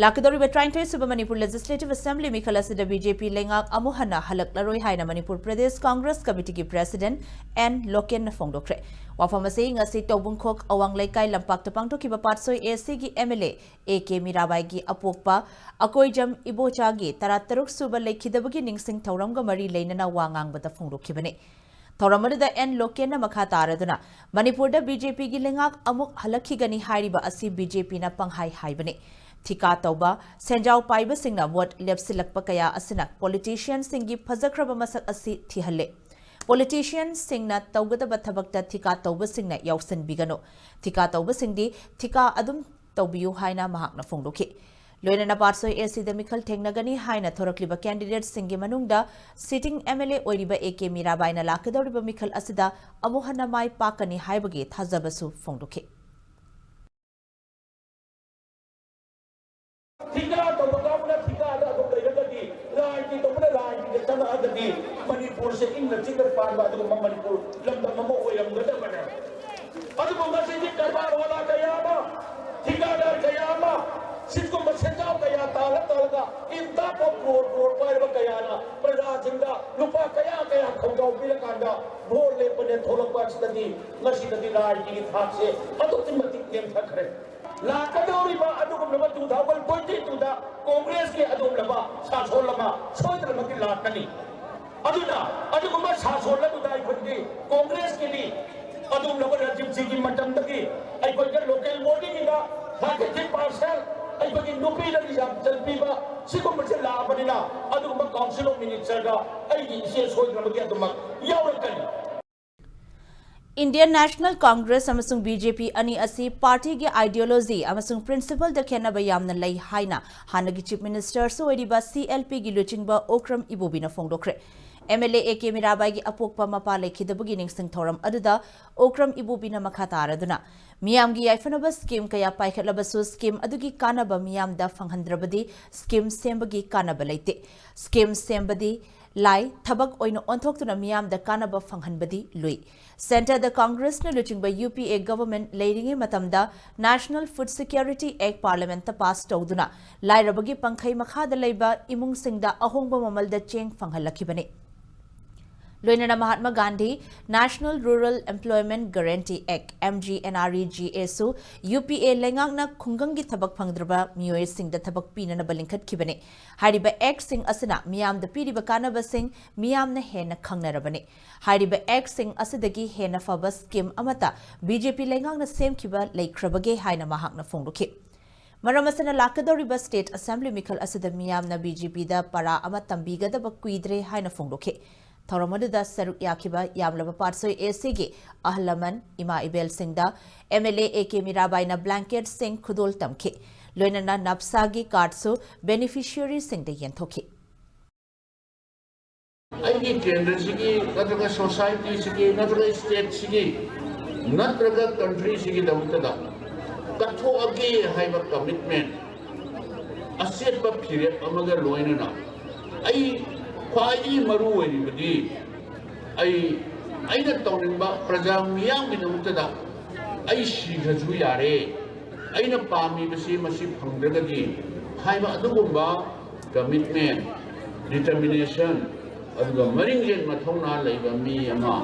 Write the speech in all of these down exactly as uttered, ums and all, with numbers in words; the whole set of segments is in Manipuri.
ꯂꯥꯛꯀꯗꯧꯔꯤꯕ ꯇꯔꯥꯅꯤꯊꯣꯏ ꯁꯨꯕ ꯃꯅꯤꯄꯨꯔ Legislative Assembly ꯃꯤꯈꯜ ꯑꯁꯤꯗ BJP ꯂꯩꯉꯥꯛ ꯑꯃꯨꯛ ꯍꯟꯅ ꯍꯜꯂꯛꯂꯔꯣꯏ ꯍꯥꯏꯅ ꯃꯅꯤꯄꯨꯔ ꯄ꯭ꯔꯗꯦꯁ ꯀꯪꯒ꯭ꯔꯦꯁ ꯀꯃꯤꯇꯤꯒꯤ President N ꯂꯣꯀꯦꯟꯅ ꯐꯣꯡꯗꯣꯛꯈ꯭ꯔꯦ꯫ ꯋꯥꯐꯝ ꯑꯁꯤ ꯉꯁꯤ ꯇꯧꯕꯨꯡꯈꯣꯛ ꯑꯋꯥꯡ ꯂꯩꯀꯥꯏ ꯂꯝꯄꯥꯛꯇ ꯄꯥꯡꯊꯣꯛꯈꯤꯕ ꯄꯥꯠꯁꯣꯏ ACꯒꯤ MLA AK ꯃꯤꯔꯥꯕꯥꯏꯒꯤ ꯑꯄꯣꯛꯄ ꯑꯀꯣꯏꯖꯝ ꯏꯕꯣꯆꯥꯒꯤ ꯇꯔꯥꯇꯔꯨꯛ ꯁꯨꯕ ꯂꯩꯈꯤꯗꯕꯒꯤ ꯅꯤꯡꯁꯤꯡ ꯊꯧꯔꯝꯒ ꯃꯔꯤ ꯂꯩꯅꯅ ꯋꯥ ꯉꯥꯡꯕꯗ ꯐꯣꯡꯗꯣꯛꯈꯤꯕꯅꯤ꯫ ꯊꯧꯔꯝ ꯑꯗꯨꯗ N ꯂꯣꯀꯦꯟꯅ ꯃꯈꯥ ꯇꯥꯔꯗꯨꯅ, ꯃꯅꯤꯄꯨꯔꯗ BJPꯒꯤ ꯂꯩꯉꯥꯛ ꯑꯃꯨꯛ ꯍꯜꯂꯛꯈꯤꯒꯅꯤ ꯍꯥꯏꯔꯤꯕ ꯑꯁꯤ BJPꯅ ꯄꯪꯍꯥꯏ ꯍꯥꯏꯕꯅꯤ꯫ ꯊꯤꯀꯥ ꯇꯧꯕ, ꯁꯦꯟꯖꯥꯎ ꯄꯥꯏꯕꯁꯤꯡꯅ vote ꯂꯦꯞꯁꯤꯜꯂꯛꯄ ꯀꯌꯥ ꯑꯁꯤꯅ politicianꯁꯤꯡꯒꯤ ꯐꯖꯈ꯭ꯔꯕ ꯃꯁꯛ ꯑꯁꯤ ꯊꯤꯍꯜꯂꯦ꯫ Politicianꯁꯤꯡꯅ ꯇꯧꯒꯗꯕ ꯊꯕꯛꯇ ꯊꯤꯀꯥ ꯇꯧꯕꯁꯤꯡꯅ ꯌꯥꯎꯁꯤꯟꯕꯤꯒꯅꯨ꯫ ꯊꯤꯀꯥ ꯇꯧꯕꯁꯤꯡꯗꯤ ꯊꯤꯀꯥ ꯑꯗꯨꯝ ꯇꯧꯕꯤꯌꯨ ꯍꯥꯏꯅ ꯃꯍꯥꯛꯅ ꯐꯣꯡꯗꯣꯛꯈꯤ꯫ ꯂꯣꯏꯅꯅ ꯄꯥꯠꯁꯣꯏ ACꯗ ꯃꯤꯈꯜ ꯊꯦꯡꯅꯒꯅꯤ ꯍꯥꯏꯅ ꯊꯣꯔꯛꯂꯤꯕ candidateꯁꯤꯡꯒꯤ ꯃꯅꯨꯡꯗ sitting MLA ꯑꯣꯏꯔꯤꯕ AK ꯃꯤꯔꯥꯕꯥꯏꯅ ꯂꯥꯛꯀꯗꯧꯔꯤꯕ ꯃꯤꯈꯜ ꯑꯁꯤꯗ ꯑꯃꯨꯛ ꯍꯟꯅ ꯃꯥꯏ ꯄꯥꯛꯀꯅꯤ ꯍꯥꯏꯕꯒꯤ ꯊꯥꯖꯕꯁꯨ ꯐꯣꯡꯗꯣꯛꯈꯤ꯫ ꯊꯤꯀꯥ ꯇꯧꯕ ꯀꯥꯡꯕꯨꯅ ꯊꯤꯀꯥꯗ ꯑꯗꯨꯝ ꯂꯩꯔꯒꯗꯤ, ꯔꯥꯖꯅꯤꯇꯤ ꯇꯧꯕꯅ ꯔꯥꯖꯅꯤꯇꯤꯗ ꯆꯪꯉꯛꯑꯒꯗꯤ ꯃꯅꯤꯄꯨꯔꯁꯦ ꯏꯪꯅ ꯆꯤꯛꯅ ꯄꯥꯟꯕ ꯑꯗꯨꯒꯨꯝꯕ ꯃꯅꯤꯄꯨꯔ ꯂꯝꯗꯝ ꯑꯃ ꯑꯣꯏꯔꯝꯒꯗꯕꯅꯦ꯫ ꯑꯗꯨꯕꯨ ꯉꯁꯤꯗꯤ ꯀꯔꯕꯥꯔ ꯋꯥꯂꯥ ꯀꯌꯥ ꯑꯃ, ꯊꯤꯀꯥꯗꯥꯔ ꯀꯌꯥ ꯑꯃ, ꯁꯤꯒꯨꯝꯕ ꯁꯦꯟꯖꯥꯎ ꯀꯌꯥ ꯇꯥꯜꯂ ꯇꯥꯜꯂꯒ ꯏꯟꯇꯥ ꯄꯣ ꯀ꯭ꯔꯣꯔ ꯀ꯭ꯔꯣꯔ ꯄꯥꯏꯔꯕ ꯀꯌꯥꯅ ꯄ꯭ꯔꯖꯥꯁꯤꯡꯗ ꯂꯨꯄꯥ ꯀꯌꯥ ꯀꯌꯥ ꯈꯧꯖꯥꯎ ꯄꯤꯔꯀꯥꯟꯗ ꯚꯣꯠ ꯂꯦꯞꯄꯅꯦ ꯊꯣꯛꯂꯛꯄ ꯑꯁꯤꯗꯗꯤ ꯉꯁꯤꯗꯗꯤ ꯔꯥꯖꯅꯤꯇꯤꯒꯤ ꯊꯥꯛꯁꯦ ꯑꯗꯨꯛꯀꯤ ꯃꯇꯤꯛ ꯅꯦꯝꯊꯈ꯭ꯔꯦ꯫ ꯂꯥꯛꯀꯗꯧꯔꯤꯕ ꯑꯗꯨꯒꯨꯝꯂꯕ two thousand twenty twoꯗ ꯀꯣꯡꯒ꯭ꯔꯦꯁꯀꯤ ꯑꯗꯨꯒꯨꯝꯂꯕ ꯁꯥꯁꯣꯟ ꯑꯃ ꯁꯣꯏꯗꯅꯃꯛꯀꯤ ꯂꯥꯛꯀꯅꯤ꯫ ꯑꯗꯨꯅ ꯑꯗꯨꯒꯨꯝꯕ ꯁꯥꯁꯣꯟ ꯑꯗꯨꯗ ꯑꯩꯈꯣꯏꯒꯤ ꯀꯣꯡꯒ꯭ꯔꯦꯁꯀꯤꯗꯤ ꯑꯗꯨꯒꯨꯝꯂꯕ ꯔꯥꯖꯤꯕ ꯖꯤꯒꯤ ꯃꯇꯝꯗꯒꯤ ꯑꯩꯈꯣꯏꯒꯤ local bodyꯒꯤꯗ thirty three percent ꯑꯩꯈꯣꯏꯒꯤ ꯅꯨꯄꯤꯗ reservation ꯄꯤꯕ ꯁꯤꯒꯨꯝꯕꯁꯦ ꯂꯥꯛꯑꯕꯅꯤꯅ ꯑꯗꯨꯒꯨꯝꯕ Council of Ministerꯗ ꯑꯩꯒꯤ ꯏꯆꯦ ꯁꯣꯏꯗꯅꯃꯛꯀꯤ ꯑꯗꯨꯃꯛ ꯌꯥꯎꯔꯛꯀꯅꯤ꯫ Indian National Congress ꯑꯃꯁꯨꯡ BJP ꯑꯅꯤ ꯑꯁꯤ partyꯒꯤ ideology ꯑꯃꯁꯨꯡ principleꯗ ꯈꯦꯠꯅꯕ ꯌꯥꯝꯅ ꯂꯩ ꯍꯥꯏꯅ ꯍꯥꯟꯅꯒꯤ Chief Ministerꯁꯨ ꯑꯣꯏꯔꯤꯕ CLPꯒꯤ ꯂꯨꯆꯤꯡꯕ ꯑꯣꯀ꯭ꯔꯝ ꯏꯕꯣꯕꯤꯅ ꯐꯣꯡꯗꯣꯛꯈ꯭ꯔꯦ꯫ MLA AK ꯃꯤꯔꯥꯕꯥꯏꯒꯤ ꯑꯄꯣꯛꯄ ꯃꯄꯥ ꯂꯩꯈꯤꯗꯕꯒꯤ ꯅꯤꯡꯁꯤꯡ ꯊꯧꯔꯝ ꯑꯗꯨꯗ ꯑꯣꯀ꯭ꯔꯝ ꯏꯕꯣꯕꯤꯅ ꯃꯈꯥ ꯇꯥꯔꯗꯨꯅ, ꯃꯤꯌꯥꯝꯒꯤ ꯌꯥꯏꯐꯅꯕ scheme ꯀꯌꯥ ꯄꯥꯏꯈꯠꯂꯕꯁꯨ scheme ꯑꯗꯨꯒꯤ ꯀꯥꯟꯅꯕ ꯃꯤꯌꯥꯝꯗ ꯐꯪꯍꯟꯗ꯭ꯔꯕꯗꯤ scheme ꯁꯦꯝꯕꯒꯤ ꯀꯥꯟꯅꯕ ꯂꯩꯇꯦ꯫ Scheme ꯁꯦꯝꯕꯗꯤ ꯂꯥꯏ ꯊꯕꯛ ꯑꯣꯏꯅ ꯑꯣꯟꯊꯣꯛꯇꯨꯅ ꯃꯤꯌꯥꯝꯗ ꯀꯥꯟꯅꯕ ꯐꯪꯍꯟꯕꯗꯤ ꯂꯨꯏ꯫ ꯁꯦꯟꯇꯔꯗ ꯀꯪꯒ꯭ꯔꯦꯁꯅ ꯂꯨꯆꯤꯡꯕ ꯌꯨ ꯄꯤ ꯑꯦ ꯒꯚꯔꯟꯃꯦꯟꯠ ꯂꯩꯔꯤꯉꯩ ꯃꯇꯝꯗ National Food Security Act ꯄꯥꯔꯂꯤꯌꯥꯃꯦꯟꯠꯇ ꯄꯥꯁ ꯇꯧꯗꯨꯅ ꯂꯥꯏꯔꯕꯒꯤ ꯄꯪꯈꯩ ꯃꯈꯥꯗ ꯂꯩꯕ ꯏꯃꯨꯡꯁꯤꯡꯗ ꯑꯍꯣꯡꯕ ꯃꯃꯜꯗ ꯆꯦꯡ ꯐꯪꯍꯜꯂꯛꯈꯤꯕꯅꯤ꯫ ꯂꯣꯏꯅꯅ Mahatma Gandhi National Rural Employment Guarantee Act, M G N R E G A ꯁꯨ ꯌꯨ ꯄꯤ ꯑꯦ ꯂꯩꯉꯥꯛꯅ ꯈꯨꯡꯒꯪꯒꯤ ꯊꯕꯛ ꯐꯪꯗ꯭ꯔꯕ ꯃꯤꯑꯣꯏꯁꯤꯡꯗ ꯊꯕꯛ ꯄꯤꯅꯅꯕ ꯂꯤꯡꯈꯠꯈꯤꯕꯅꯤ꯫ ꯍꯥꯏꯔꯤꯕ ꯑꯦꯛꯁꯤꯡ ꯑꯁꯤꯅ ꯃꯤꯌꯥꯝꯗ ꯄꯤꯔꯤꯕ ꯀꯥꯟꯅꯕꯁꯤꯡ ꯃꯤꯌꯥꯝꯅ ꯍꯦꯟꯅ ꯈꯪꯅꯔꯕꯅꯤ꯫ ꯍꯥꯏꯔꯤꯕ ꯑꯦꯛꯁꯤꯡ ꯑꯁꯤꯗꯒꯤ ꯍꯦꯟꯅ ꯐꯕ ꯁ꯭ꯀꯤꯝ ꯑꯃꯠꯇ ꯕꯤ ꯖꯦ ꯄꯤ ꯂꯩꯉꯥꯛꯅ ꯁꯦꯝꯈꯤꯕ ꯂꯩꯈ꯭ꯔꯕꯒꯦ ꯍꯥꯏꯅ ꯃꯍꯥꯛꯅ ꯐꯣꯡꯗꯣꯛꯈꯤ꯫ ꯃꯔꯝ ꯑꯁꯤꯅ ꯂꯥꯛꯀꯗꯧꯔꯤꯕ ꯁ꯭ꯇꯦꯠ ꯑꯦꯁꯦꯝꯕ꯭ꯂꯤ ꯃꯤꯈꯜ ꯑꯁꯤꯗ ꯃꯤꯌꯥꯝꯅ ꯕꯤ ꯖꯦ ꯄꯤꯗ ꯄꯔꯥ ꯑꯃ ꯇꯝꯕꯤꯒꯗꯕ ꯀꯨꯏꯗ꯭ꯔꯦ ꯍꯥꯏꯅ ꯐꯣꯡꯗꯣꯛꯈꯤ꯫ ꯊꯧꯔꯝ ꯑꯗꯨꯗ ꯁꯔꯨꯛ ꯌꯥꯈꯤꯕ ꯌꯥꯝꯂꯕ ꯄꯥꯠꯁꯣꯏ ꯑꯦ ꯁꯤꯒꯤ ꯑꯍꯜ ꯂꯃꯟ, ꯏꯃꯥ ꯏꯕꯦꯜꯁꯤꯡꯗ M L A A K ꯃꯤꯔꯥꯕꯥꯏꯅ ꯕ꯭ꯂꯥꯡꯀꯦꯠꯁꯤꯡ ꯈꯨꯗꯣꯜ ꯇꯝꯈꯤ꯫ ꯂꯣꯏꯅꯅ ꯅꯞꯁꯥꯒꯤ ꯀꯥꯔꯗꯁꯨ ꯕꯦꯅꯤꯐꯤꯁꯤꯌꯔꯤꯁꯤꯡꯗ ꯌꯦꯟꯊꯣꯛꯈꯤ꯫ ꯑꯩꯒꯤ ꯀꯦꯟꯗ꯭ꯔꯁꯤꯒꯤ ꯅꯠꯇ꯭ꯔꯒ ꯁꯣꯁꯥꯏꯇꯤꯁꯤꯒꯤ ꯅꯠꯇ꯭ꯔꯒ ꯁ꯭ꯇꯦꯠꯁꯤꯒꯤ ꯅꯠꯇ꯭ꯔꯒ ꯀꯟꯇ꯭ꯔꯤꯁꯤꯒꯤꯗꯃꯛꯇꯗ ꯀꯠꯊꯣꯛꯑꯒꯦ ꯍꯥꯏꯕ ꯀꯃꯤꯠꯃꯦꯟ, ꯑꯆꯦꯠꯄ ꯐꯤꯔꯦꯞ ꯑꯃꯒ ꯂꯣꯏꯅꯅ ꯑꯩ ꯈ꯭ꯋꯥꯏꯗꯒꯤ ꯃꯔꯨ ꯑꯣꯏꯔꯤꯕꯗꯤ ꯑꯩ, ꯑꯩꯅ ꯇꯧꯅꯤꯡꯕ ꯄ꯭ꯔꯖꯥ ꯃꯤꯌꯥꯝꯒꯤꯗꯃꯛꯇꯗ ꯑꯩ ꯁꯤꯈ꯭ꯔꯁꯨ ꯌꯥꯔꯦ, ꯑꯩꯅ ꯄꯥꯝꯃꯤꯕꯁꯤ ꯃꯁꯤ ꯐꯪꯗ꯭ꯔꯒꯗꯤ ꯍꯥꯏꯕ ꯑꯗꯨꯒꯨꯝꯕ ꯀꯃꯤꯠꯃꯦꯟ, ꯗꯤꯇꯔꯃꯤꯅꯦꯁꯟ, ꯑꯗꯨꯒ ꯃꯔꯤꯡꯖꯦꯜ ꯃꯊꯧꯅꯥ ꯂꯩꯕ ꯃꯤ ꯑꯃ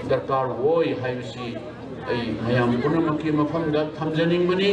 ꯗꯔꯀꯥꯔ ꯑꯣꯏ ꯍꯥꯏꯕꯁꯤ ꯑꯩ ꯃꯌꯥꯝ ꯄꯨꯝꯅꯃꯛꯀꯤ ꯃꯐꯝꯗ ꯊꯝꯖꯅꯤꯡꯕꯅꯤ꯫